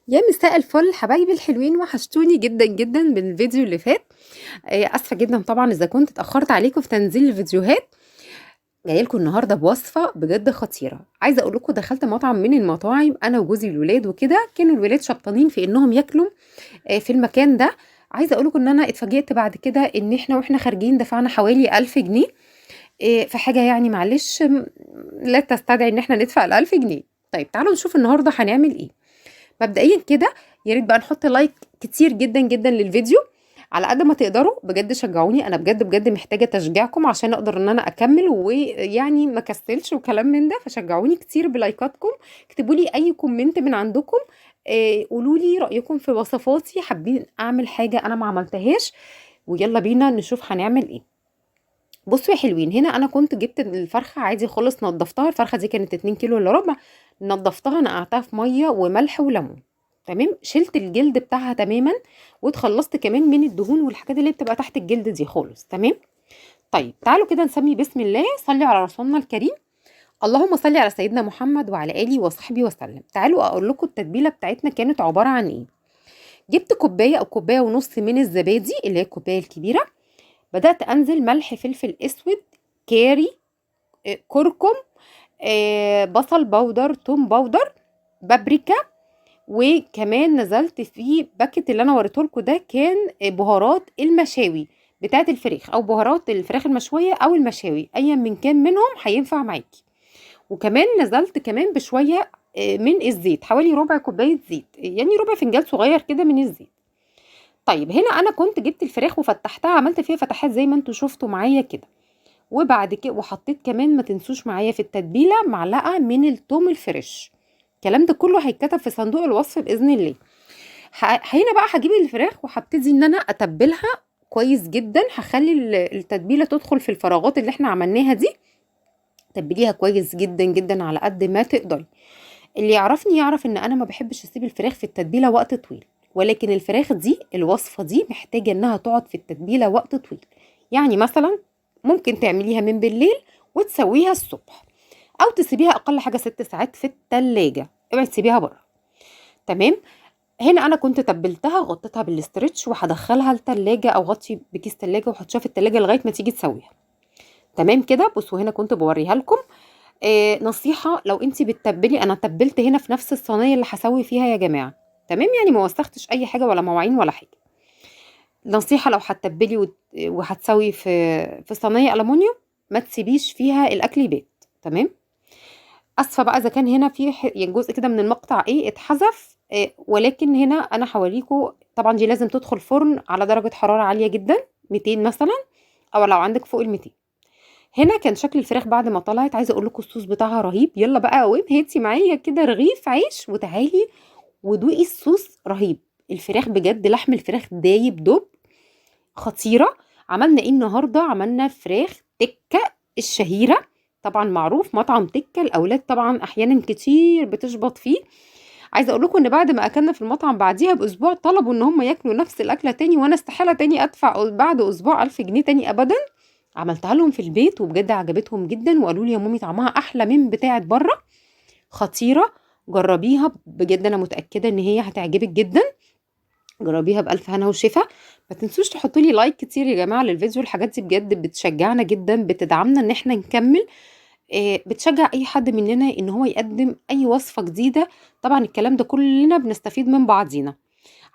يا مساء الفل حبايبي الحلوين، وحشتوني جدا جدا بالفيديو اللي فات. اسفه جدا طبعا اذا كنت اتاخرت عليكم في تنزيل الفيديوهات. جاية لكم النهارده بوصفه بجد خطيرة. عايزه اقول لكم دخلت مطعم من المطاعم انا وجوزي والولاد وكده، كانوا الولاد شبطانين في انهم ياكلوا في المكان ده. عايزه اقول لكم ان انا اتفاجئت بعد كده ان احنا واحنا خارجين دفعنا حوالي 1000 جنيه في حاجة، يعني معلش لا تستدعي ان احنا ندفع ال1000 جنيه. طيب تعالوا نشوف النهارده هنعمل ايه. مبدئيا كده يا ريت بقى نحط like كتير جدا جدا للفيديو على قد ما تقدروا، بجد شجعوني، انا بجد بجد محتاجه تشجيعكم عشان اقدر ان انا اكمل ويعني ما كسلش وكلام من ده. فشجعوني كتير بلايكاتكم، اكتبوا لي اي comment من عندكم، قولوا لي رايكم في وصفاتي، حابين اعمل حاجة انا ما عملتهاش، ويلا بينا نشوف هنعمل ايه. بصوا يا حلوين، هنا انا كنت جبت الفرخه عادي خالص، نضفتها. الفرخه دي كانت 2 كيلو الا ربع، نضفتها نقعتها في مية وملح وليمون، تمام. شلت الجلد بتاعها تماما واتخلصت كمان من الدهون والحاجات اللي بتبقى تحت الجلد دي خالص، تمام. طيب تعالوا كده نسمي بسم الله، صلي على رسولنا الكريم، اللهم صل على سيدنا محمد وعلى اله وصحبه وسلم. تعالوا اقول لكم التتبيله بتاعتنا كانت عبارة عن ايه. جبت كوباية او كوباية ونص من الزبادي اللي هي الكوباية الكبيرة، بدات انزل ملح، فلفل اسود، كاري، كركم، بصل powder، توم powder، بابريكا، وكمان نزلت في packet اللي انا وريته لكم ده كان بهارات المشاوي بتاعه الفراخ، او بهارات الفراخ المشويه او المشاوي، ايا من كان منهم هينفع معاكي. وكمان نزلت كمان بشوية من الزيت، حوالي ربع كوباية زيت، يعني ربع فنجان صغير كده من الزيت. طيب هنا انا كنت جبت الفراخ وفتحتها، عملت فيها فتحات زي ما انتوا شفتوا معايا كده. وبعد كده وحطيت كمان ما تنسوش معايا في التتبيله معلقه من التوم الفريش. الكلام ده كله هيتكتب في صندوق الوصف باذن الله. هنا بقى هجيب الفراخ وهبتدي ان انا اتبلها كويس جدا. هخلي التتبيله تدخل في الفراغات اللي احنا عملناها دي، تبليها كويس جدا جدا على قد ما تقدري. اللي يعرفني يعرف ان انا ما بحبش اسيب الفراخ في التتبيله وقت طويل، ولكن الفراخ دي الوصفة دي محتاجه انها تقعد في التتبيله وقت طويل. يعني مثلا ممكن تعمليها من بالليل وتسويها الصبح، او تسيبيها اقل حاجة 6 ساعات في التلاجة، اوعي تسيبيها بره، تمام. هنا انا كنت تبلتها، غطيتها بال stretch وهدخلها التلاجة، او غطي بكيس تلاجة وحطيها في التلاجة لغاية ما تيجي تسويها، تمام كده. بصوا هنا كنت بوريها لكم. نصيحة لو انتي بتتبلي، انا تبلت هنا في نفس الصينية اللي هسوي فيها يا جماعة، تمام، يعني ما وسختش اي حاجة ولا مواعين ولا حاجة. نصيحة لو هتتبلي وهتسوي في صينية ألمونيوم ما تسيبيش فيها الاكل يبات، تمام. اسفه بقى اذا كان هنا في يعني جزء كده من المقطع اتحذف، ولكن هنا انا هوريكم. طبعا دي لازم تدخل فرن على درجه حرارة عالية جدا، 200 مثلا، او لو عندك فوق ال 200. هنا كان شكل الفراخ بعد ما طلعت، عايزه اقول لكم الصوص بتاعها رهيب. يلا بقى قوم هاتي معايا كده رغيف عيش وتعالي ودوقي الصوص، رهيب. الفراخ بجد لحم الفراخ دايب دوب، خطيرة. عملنا ايه النهارده؟ عملنا فراخ تكه الشهيرة، طبعا معروف مطعم تكه، الاولاد طبعا احيانا كتير بتشبط فيه. عايزه اقول لكم ان بعد ما اكلنا في المطعم بعديها باسبوع طلبوا ان هم ياكلوا نفس الاكلة تاني، وانا استحالة تاني ادفع بعد اسبوع 1000 جنيه تاني ابدا. عملتها لهم في البيت وبجد عجبتهم جدا، وقالوا لي يا مامي طعمها احلى من بتاعه بره، خطيرة، جربيها بجد، انا متاكدة ان هي هتعجبك جدا. جربيها بالف هنا وشفا. ما تنسوش تحطوا لي like كتير يا جماعة للفيديو، الحاجات دي بجد بتشجعنا جدا، بتدعمنا ان احنا نكمل، بتشجع اي حد مننا ان هو يقدم اي وصفه جديدة. طبعا الكلام ده كلنا بنستفيد من بعضينا.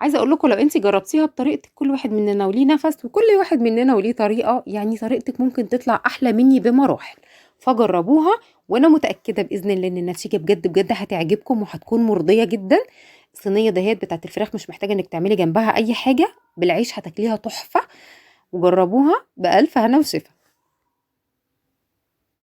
عايزه اقول لكم لو انت جربتيها بطريقتك، كل واحد مننا وليه نفس، وكل واحد مننا وليه طريقه، يعني طريقتك ممكن تطلع احلى مني بمراحل. فجربوها وانا متاكدة باذن الله ان النتيجة بجد بجد هتعجبكم وهتكون مرضية جدا. الصينية دهيت بتاعت الفراخ مش محتاجه انك تعملي جنبها اي حاجة، بالعيش هتاكليها تحفة. وجربوها بالف هنا وشفا.